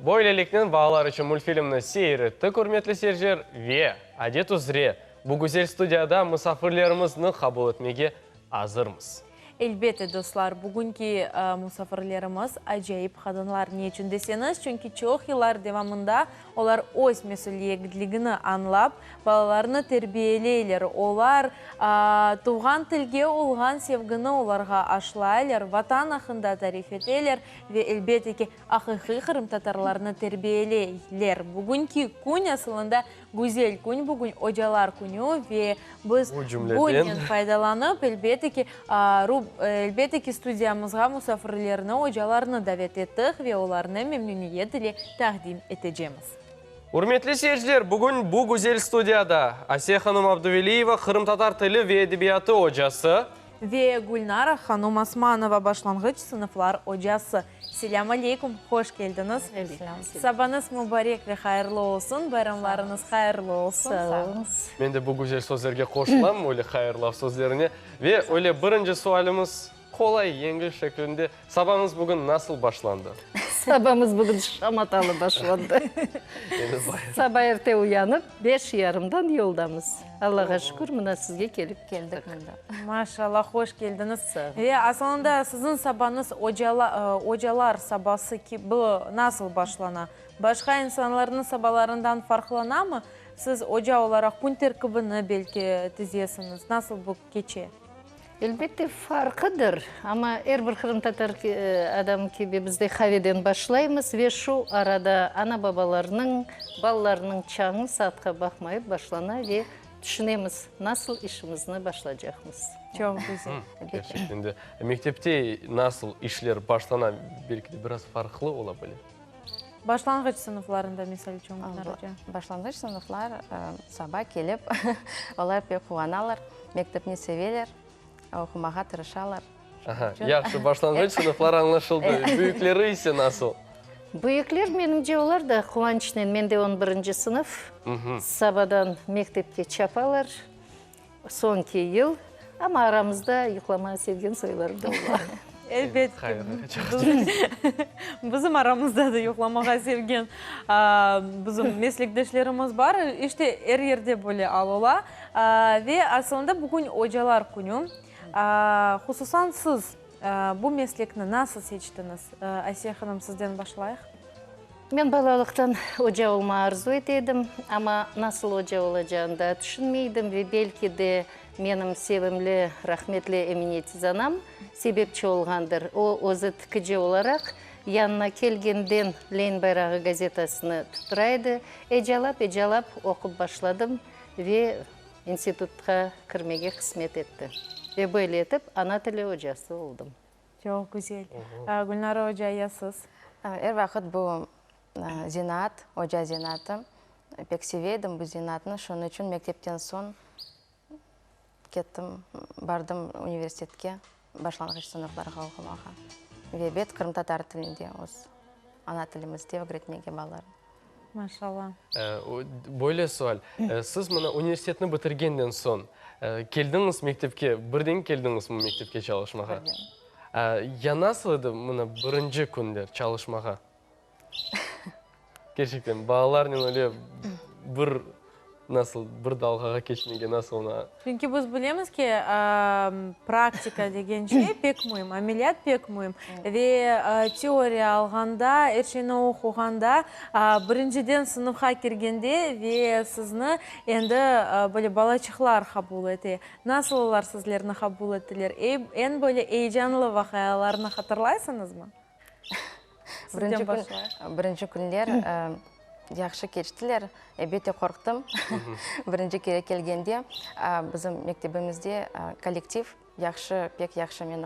Böyleliknen balalar içün mültfilmni seyir ettik, ürmetli seyirciler, ve, adet üzre, bu güzel studiyada musafirlerimizni qabul etmege azırmız. Elbette, dostlar, bugünki musafirlerimiz acayip qadınlar. Ne içün deseñiz, çünki çoq yıllar devamında olar öz mesüliyetligini añlap, balalarını terbiyeleyler. Olar tuvğan tilge olğan sevgini olarğa aşılaylar, Vatan aqqında tarif eteler ve, elbette ki, aqiqiy qırımtatarlarnı terbiyeleyler. Bugünki kün asılında Güzel kün bugün, ocalar künü ve biz bunen faydalanıp, elbette ki, elbette ki, studiyamızğa musafirlerni, ocalarnı davet ettik ve olarnı memnüniyet ile taqdim etecemiz. Ürmetli seyirciler, bugün bu güzel studiyada Asiye hanım Abduveliyeva, qırımtatar tili ve edebiyatı ocası. Ve Gülnara hanum Osmanova, başlanğıç sınıflar ocası. Selâm aleyküm, hoş keldiñiz. Sabañız mubarek ve hayırlı olsun, bayramlarıñız hayırlı olsun. Sağ oluñız. Men de bu güzel sözlerge qoşulam, öyle hayırlav sözlerine. Ve öyle birinci sualimiz qolay, yengil şeklinde, sabañız bugün nasıl başlandı? Sabamız bugün şamatalı başlandı. Saba erte uyanıp, beş yarımdan yoldamız. Allağa şükür, mına sizge kelip keldik mında. Maşallah, hoş keldiñiz. Ve asılında siziñ sabañız ocalar sabası kibi nasıl başlana? Başqa insanlarnıñ sabalarından farqlanamı? Siz oca olaraq kün terkibini belki tizesiñiz. Nasıl bu keçe? Elbette, farqıdır, amma er bir qırımtatar adamı kibi biz de qaveden başlaymız ve şu arada ana-babalarnıñ, balalarnıñ çañı saatqa baqmayıp başlana ve tüşünemiz, nasıl işimizni başlacaqmız. Çoq güzel. Kerçekten de. Mektepte nasıl işler başlana, belki de biraz farqlı ola bile? Başlanğıç sınıflarında, misal içün, Gülnar oca. Başlanğıç sınıflar saba kelip, olar pek quvanalar, mektepni seveler, oqumağa tırışalar. Aha, yahşı, başlanğıç sınıflar añlaşıldı. Büyükleri ise nasıl? Büyükler, menimce, olar da quvançnen, men de on birinci sınıf, sabadan mektepke çapalar, Soñki yıl, amma aramızda yuqlamağa sevgen soyları da ola. Elbet ki, bizim aramızda da yuqlamağa sevgen bizim meslekdeşlerimiz bar. İşte, er yerde böyle al ola. Ve asılında bugün ocalar künü. Hususan siz bu meslekni nasıl seçtiñiz? Asiye hanım, sizden başlayıq. Men balalıqtan oca olmağa arzu ete edim, amma nasıl oca olacağını daa tüşünmey edim ve belki de menim sevimli, rahmetli Emine tizanam sebepçi olğandır. O, özü tikici olaraq, yanına kelgenden Lenin bayrağı gazetasını tuttura edi. Ecalap-ecalap oqup başladım ve institutqa kirmege qısmet etti. Ve böyle etip ana tili ocası oldım. Çoq güzel. Gülnara oca, ya siz? Er vaqıt bu zenaat, oca zenaatı, pek seve edim bu zenaatnı, şunıñ içün mektepten soñ kettim, bardım universitetke başlanğıç sınıflarğa oqumağa ve ebet qırımtatar tilinde, öz ana tilimizde ögretmege balalarnı. Maşallah. Böyle sual, siz mına universitetni bitirgenden soñ, keldiñiz mektepke, birden keldiñizmi mektepke çalışmağa? Ya nasıl edi mına birinci künler çalışmağa? Kerçekten, balalarnen öyle bir Nasıl bir dalğağa keçmege, nasıl ona. Çünki biz bilemiz ki, praktika degen şey pek müim, ameliyat pek müim. Ve teoriya alğanda, er şeyni oquğanda, birinciden sınıfqa kirgende ve sizni endi böyle balaçıqlar qabul ete. Nasıl olar sizlerni qabul ettiler? Eñ böyle eyecanlı vaqialarnı hatırlaysıñızmı? Birinci kün, birinci künler yahşı keçtiler. Elbette qorqtım. Birinci kere kelgende bizim mektebimizde kollektiv yahşı, pek yahşı meni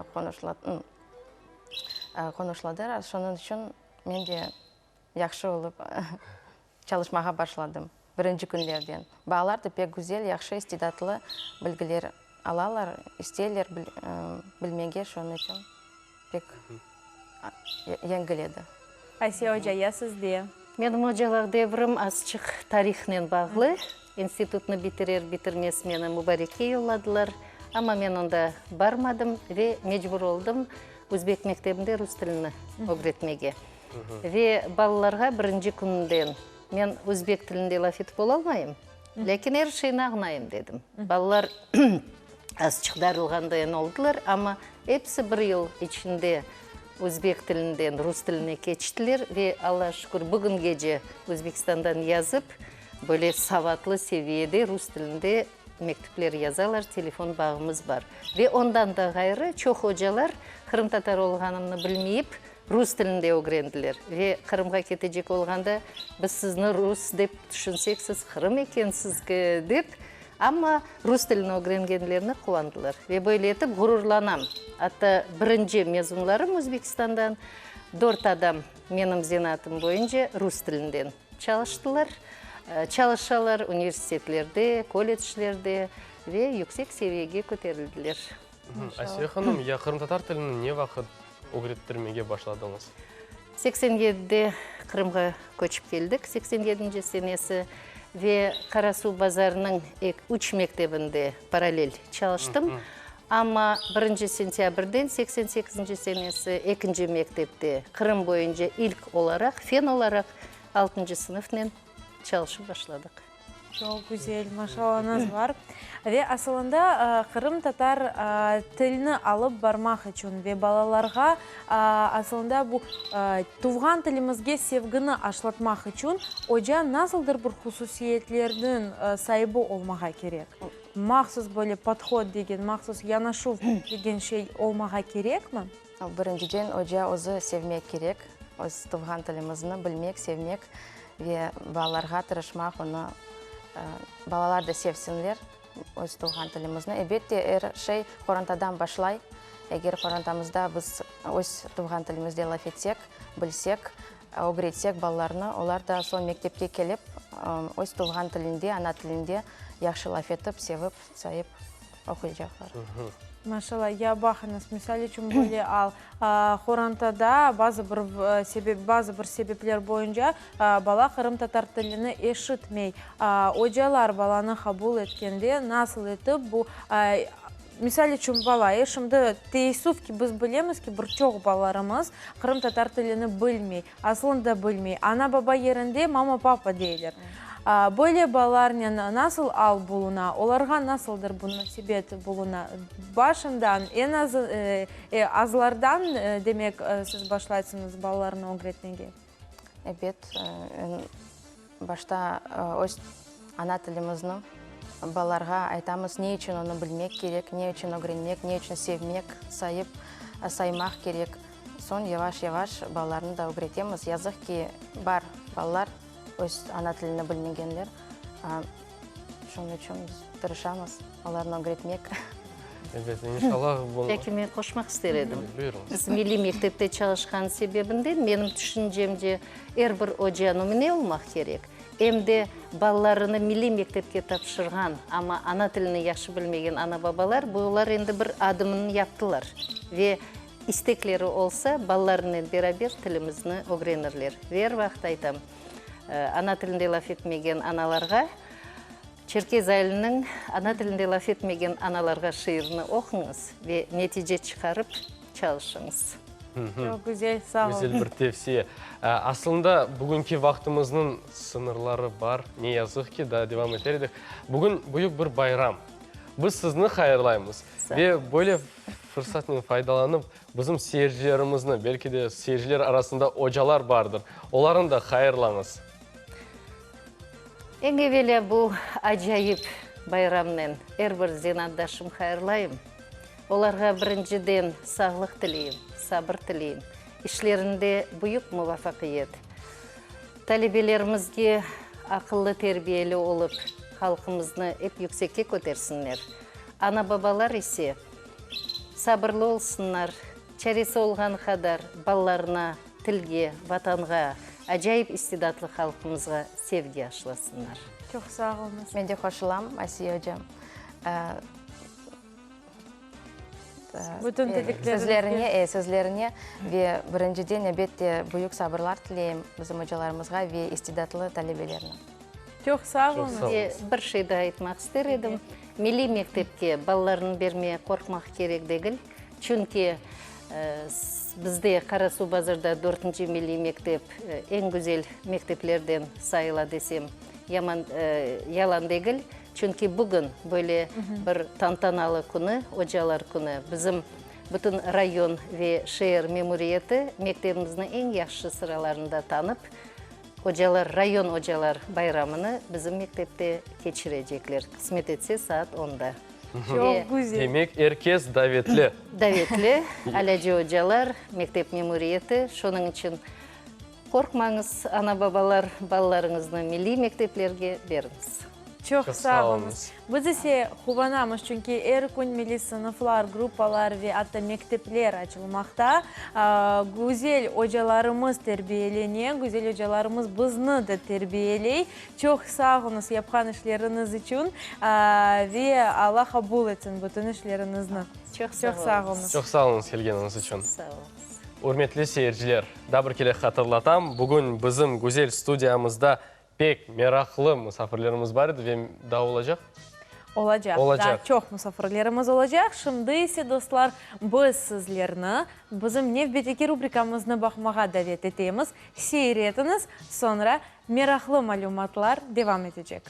qonuşladılar. Şunıñ içün men de yahşı olıp çalışmağa başladım birinci künlerden. Balalar da pek güzel, yahşı, istidatlı bilgiler alalar, isteyler bilmege, şunıñ içün pek yengil edi. Asiye oca, ya sizde? Menim ocalıq devrim azçıq tarihnen bağlı. İnstitutnı bitirer-bitirmez meni Mubarekke yolladılar. Amma men onda barmadım ve mecbur oldım özbek mektebinde rus tilini ögretmege. Ve balalarğa birinci kününden, men özbek tilinde laf etip olalmayım, lâkin er şeyni añlayım, dedim. Balalar azçıq darılğandayen oldılar, amma episi bir yıl içinde özbek tilinden rus tiline keçtiler ve, Allağa şükür, bugüngece Özbekistandan yazıp, böyle savatlı seviyede rus tilinde mektüpler yazalar, telefon bağımız bar. Ve ondan da ğayrı, çoq ocalar qırımtatar olğanımnı bilmeyip, rus tilinde ögrendiler. Ve Qırımğa ketecek olğanda, biz sizni rus dep tüşünsek, siz qırım ekensiz ki, dep, amma rus tilini ögrengenlerine quvandılar. Ve böyle etip ğururlanam. Atta birinci mezunlarım Özbekistandan, dört adam menim zenaatım boyunca rus tilinden çalıştılar, çalışalar universitetlerde, kolleclerde ve yüksek seviyege köterildiler. Asiye hanım, ya qırımtatar tilini ne vaqıt ögrettirmege başladıñız? Seksen yedide Qırımğa köçip keldik, seksen yedinci senesi, ve Qarasuvbazarnıñ üç mektebinde parallel çalıştım. Amma birinci sentâbrden seksen sekizinci senesi ekinci mektepte Qırım boyunca ilk olaraq, fen olaraq altıncı sınıfnen çalışıp başladıq. Çoq güzel, maşallañız var. Ve asılında qırımtatar tilini alıp barmaq içün ve balalarğa asılında bu tuvğan tilimizge sevgini aşlatmaq içün oca nasıldır bir hususiyetlerniñ saibi olmağa kerek? Mahsus böyle podhod degen, mahsus yanaşuv degen şey olmağa kerekmi? Birinciden, oca özü sevmek kerek, öz tuvğan tilimizni bilmek, sevmek ve balalarğa tırışmaq, onı balalar da sevsinler öz tuvğan tilimizni. Elbette, er şey qorantadan başlay. Eger qorantamızda biz öz tuvğan tilimizde laf etsek, bilsek, ögretsek balalarnı, olar da soñ mektepke kelip, öz tuvğan tilinde, ana tilinde yahşı laf etip, sevip, sayıp oquycaqlar. Maşallah, ya baqıñız, misal içün böyle al, qorantada bazı bir sebep, bazı bir sebepler boyunca bala qırımtatar tilini eşitmey. Ocalar balanı qabul etkende nasıl etip bu, misal içün bala, e, şimdi teessüf ki, biz bilemiz ki, bir çoq balalarımız qırımtatar tilini bilmey, Aslında bilmey. Ana-baba yerinde mama-papa deyler. Böyle balalarnen nasıl al buluna, olarğa nasıldır bu munasebet buluna? Başından, eñ az azlardan, demek, siz başlaysıñız balalarnı ögretmege. Ebet, başta öz ana tilimizni balalarğa aytamız, ne içün onı bilmek kerek, ne içün ögrenmek, ne içün sevmek, sayıp, saymaq kerek. Soñ yavaş-yavaş balalarnı da ögretemiz. Yazıq ki, bar balalar öz ana tilini bilmegenler. Şunıñ içün biz tırışamız olarnı ögretmek. Ebet, inşallah bu. Belki men qoşmaq ister edim. Buyurıñız. Biz milliy mektepte çalışqan sebebinden, menim tüşüncemce, er bir oca nümüne olmaq kerek. Em de balalarını milliy mektepke tapşırğan, amma ana tilini yahşı bilmegen ana-babalar, bular endi bir adımını yaptılar ve İstekleri olsa, balalarınen beraber tilimizni ögrenirler. Ve er vaqıt aytam, ana tilinde laf etmegen analarğa, Çerkez Ailiniñ Ana tilinde laf etmegen analarğa şiirini oquñız ve netice çıqarıp çalışıñız. Çoq güzel, sağ olun. Güzel bir tevsiye. Aslında, bugünki vaqtımıznıñ sıñırları bar, ne yazıq ki, daa devam eter edik. Bugün büyük bir bayram. Biz sizni hayırlaymız ve böyle fırsatnen faydalanıp, bizim seyircilerimizni, belki de seyirciler arasında ocalar bardır, olarnı da hayırlañız. Eñ evelâ bu acayip bayramnen er bir zenaatdaşım hayırlayım. Olarğa birinciden sağlıq tileyim, sabır tileyim, işlerinde büyük muvafaqiyet. Talebelerimizge aqıllı, terbiyeli olıp, halqımıznı ep yüksekke kötersinler. Ana-babalar ise sabırlı olsunlar, çaresi olğanı qadar balalarına, tilge, Vatanğa, acayip istidatlı halqımızğa sevgi aşılasınlar. Çoq sağ oluñız. Men de qoşulam, Asiye ocam. Bütün tilikleriñizge. Sözlerine, sözlerine ve birinciden, elbette, büyük sabırlar tileyim bizim ocalarımızğa ve istidatlı talebelerine. Çoq sağ oluñız. Ve bir şey daa aytmaq ister edim. Milliy mektepke balalarını bermeye qorqmaq kerek degil. Çünki. Bizde Qarasuvbazarda dörtünci milliy mektep eñ güzel mekteplerden sayıla desem, yaman, yalan degil. Çünki bugün böyle bir tantanalı künü, Ocalar künü, bizim bütün rayon ve şeer memuriyeti mektebimizni eñ yahşı sıralarında tanıp, ocalar, rayon ocalar bayramını bizim mektepte keçirecekler, qısmet etse, saat onda. Çoq güzel. Demek, er kes davetli. Davetli, alâcı ocalar, mektep memuriyeti. Şunıñ içün qorqmañız, ana-babalar, balalarıñıznı milliy mekteplerge beriñiz. Çoq sağ oluñız. Biz ise quvanamız, çünki er kün milliy sınıflar, gruppalar ve atta mektepler açılmaqta. Güzel ocalarımız terbiyelene, güzel ocalarımız bizni de terbiyeley. Çoq sağ oluñız yapqan işleriñiz içün ve Alla qabul etsin bütün işleriñizni. Çoq sağ oluñız. Çoq sağ oluñız kelgeniñiz içün. Sağ oluñız. Ürmetli seyirciler, daa bir kere hatırlatam, bugün bizim güzel studiyamızda pek meraqlı musafirlerimiz bar edi ve daa olacaq? Olacaq. Olacaq. Daa çoq musafirlerimiz olacaq. Şimdi ise, dostlar, biz sizlerni bizim nevbetteki rubrikamıznı baqmağa davet etemiz. Seyir etiñiz, soñra meraqlı malümatlar devam etecek.